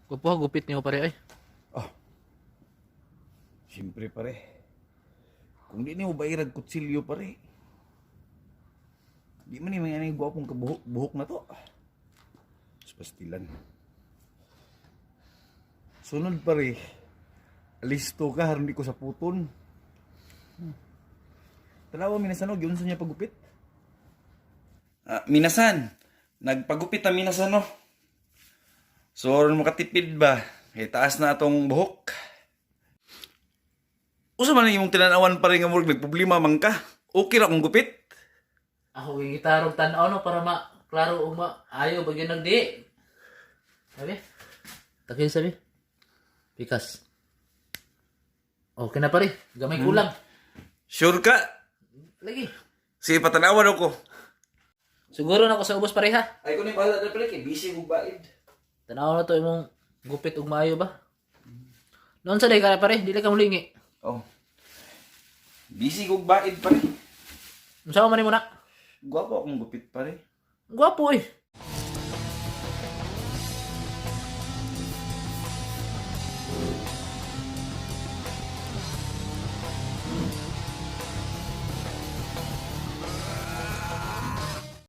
Gwapo ha gupit nimo, pare, ay. Oh. Siyempre, pare. Kung di niyo bayrag kutsilyo, pare. Di man ni mga anay gwapong kabuhok buhok na to. Sa pastilan. Sunod, pare. Listo ka haron di ko sa puton. Tanawa minasan og yun sa niya pagupit. Ah, minasan. Nagpagupit na minasan, no. So, aron makatipid ba? Kay taas na atong buhok. Usa man ang imong tinanawan, pare, nga murag nagproblema man ka. Okay ra kung gupit. Ako gigitarong tan-aw, no, para ma klaro ug ma ayo ba gyud nagdi. Sabi? Takil sabi. Pikas. Okay na, pare, gamay kulang. Sure ka? Lagi. Sige, patanawan ako. Siguro na ako sa ubos, pare, ha. Ay ko ni bahala na, pare, kay busy kog baid. Tanaw na to imong gupit ug maayo ba? Noon sa day ka pare, dili ka mulingi. Oh. Busy kog baid, pare. Unsa man nimo na? Gwapo akong gupit, pare. Gwapo eh.